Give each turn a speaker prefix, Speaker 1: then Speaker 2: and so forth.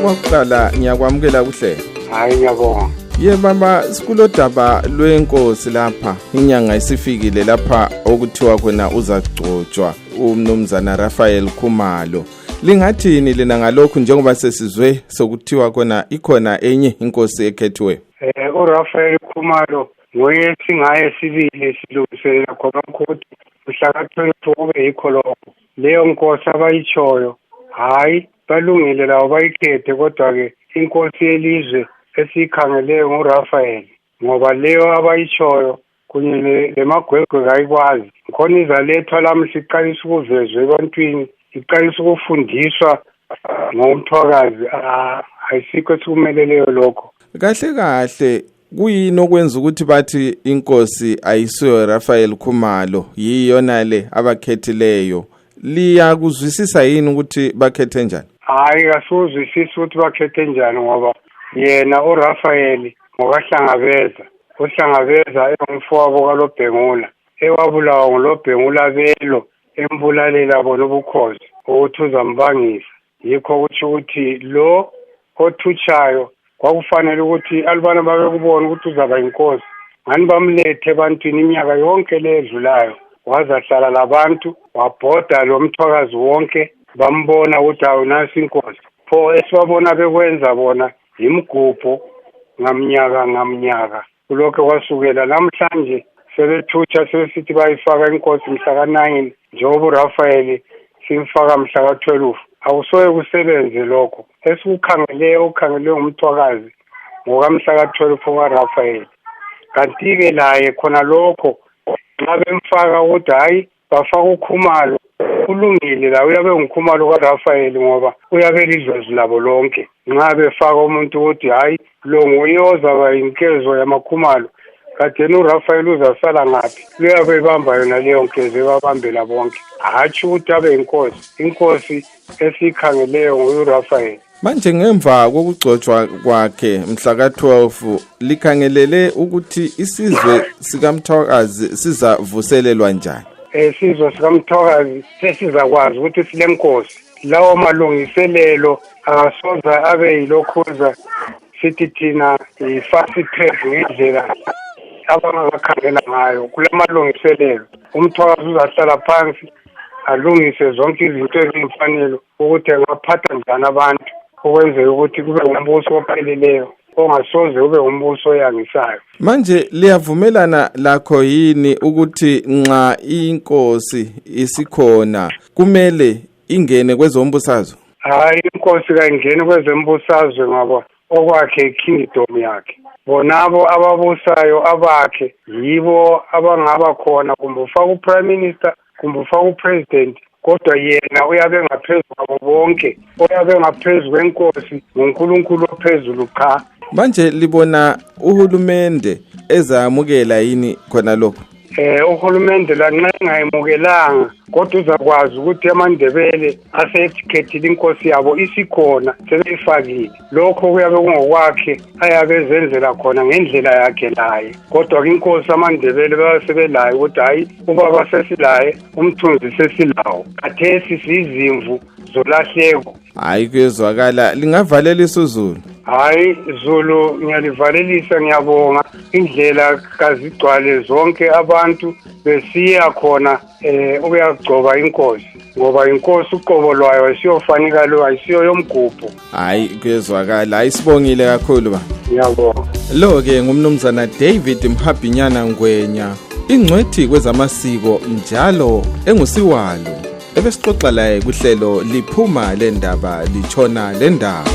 Speaker 1: Okokuqala ngiyakwamukela kuhle.
Speaker 2: Hayi ngiyabonga.
Speaker 1: Baba sikulodaba lwenkosi lapha. Inyanga isifikile lapha okuthiwa khona uzagcotshwa uMnumzana Raphael Khumalo. Lingathini lena ngalokhu njengoba sesizwe sokuthiwa khona ikhona enye inkosi ekhethiwe?
Speaker 2: uRaphael Khumalo ngoye singaye sibili silungiselela khona ukuthi uhlakathelwe kube yikho lokho. Leyo nkosi abayichoyo hayi balungile lawo bayikhethe kodwa ke inkosi yelizwe esikhangeleyo nguRaphael ngoba leyo abayichoyo kunye lemagwegwe kayikwazi khona izalethwa lami siqalisa ukuvezwa ebantwini iqalisa ukufundiswa ngomthwakazi ayisikho esikumeleleyo lokho.
Speaker 1: Kahle kuyini okwenza ukuthi bathi inkosi ayisiyo Raphael Khumalo yiyona le abakhethileyo? Liyakuzwisisa yini ukuthi bakhethe njani?
Speaker 2: Hayi kasuzwisisa ukuthi bakhethe njani ngoba yena uRaphael ngokahlangabeza uhlangabeza engumfowabo kaLobhengula ewabulawa nguLobhengula belo embulalela bona ubukhosi ukuthi uzambangisa. Yikho ukuthi lo othuchayo kwakufanele ukuthi alibana babekubona ukuthi uzaba inkosi ngani bamlethe ebantwini iminyaka yonke ledlulayo wazahlala labantu wabhoda lo mthwakazi wonke bambona ukuthi awunasi inkosi pho esibabona bekwenza bona imigubho ngamnyaka kulokho kwasukela namhlanje sebethutsha sebesithi bayifaka inkosi mhla ka9 njengoba uRaphael simfaka mhla ka12 awusoye kusebenze lokho ukhangelwe umthwakazi ngokamhla ka12 uRaphael kanti ke laye khona lokho nxa bemfaka ukuthi hayi bafaka uKhumalo kulungile la uyabe nguKhumalo kaRaphael ngoba uyabe lidlozi labo lonke. Nxa befaka umuntu ukuthi hayi lo nguye ozaba inkezo yamaKhumalo kanti yena uRaphael uzasala ngaphi uyabe ebamba yona leyo nkezo ebabambela bonke hatshi ukuthi abe inkosi esikhangeleyo nguRaphael.
Speaker 1: Manje ngemva kokugcotshwa kwakhe mhla ka12 likhangelele ukuthi isizwe sikaMthwakazi sizavuselelwa njani?
Speaker 2: Isizwe sikaMthwakazi sesizakwazi ukuthi silenkosi lawo malungiselelo akasoza abe yilokhuza sithi thina i-fast track ngendlela abangakhangela ngayo kulamalungiselelo. Umthwakazi uzahlala phansi alungise zonke izinto ezimfanelo ukuthi angaphatha njani abantu ukwenzela ukuthi kube umbuso opheleleyo ongasoze ube umbuso oyangisayo.
Speaker 1: Manje liyavumelana lakho yini ukuthi nxa inkosi isikhona kumele ingene kwezombusazwe?
Speaker 2: Hayi inkosi kayingene kwezombusazwe ngoba okwakhe kingdom yakhe bonabo ababusayo abakhe yibo abangaba khona kumbe ufaka uprime minister kumbe ufaka upresident kodwa yena uyabe ngaphezulu kwabo bonke uyabe ngaphezulu kwenkosi ngoNkulunkulu ophezulu cha.
Speaker 1: Manje libona uhulumende ezamukela yini khona lokho?
Speaker 2: Uhulumende la nxa engayimukelanga kodwa uzakwazi ukuthi amaNdebele asekhethile inkosi yabo isikhona sebeyifakile lokho kuyabe kungokwakhe ayabe ezenzela khona ngendlela yakhe laye kodwa inkosi amaNdebele basebelayo ukuthi hayi ubaba sesilaye umthunzi sesilawo kathesi sizimvu zolahleko.
Speaker 1: Hayi kuyezwakala lingavalela isiZulu?
Speaker 2: Hayi Zulu ngiyalivalelisa ngiyabonga indlela kazigcwale zonke abantu besiya khona ukuyagcoba inkosi ngoba inkosi uqobo lwayo ayisiyofanika lo ayisiyo yomgubho.
Speaker 1: Hayi kuyezwakala ayisibongile kakhulu ba.
Speaker 2: Ngiyabonga.
Speaker 1: Lo ke ngumnumzana David Mhabhinyana Ngwenya ingcwethi kwezamasiko njalo engusiwalo ebesixoxa laye kuhlelo liphuma lendaba lichona lendaba.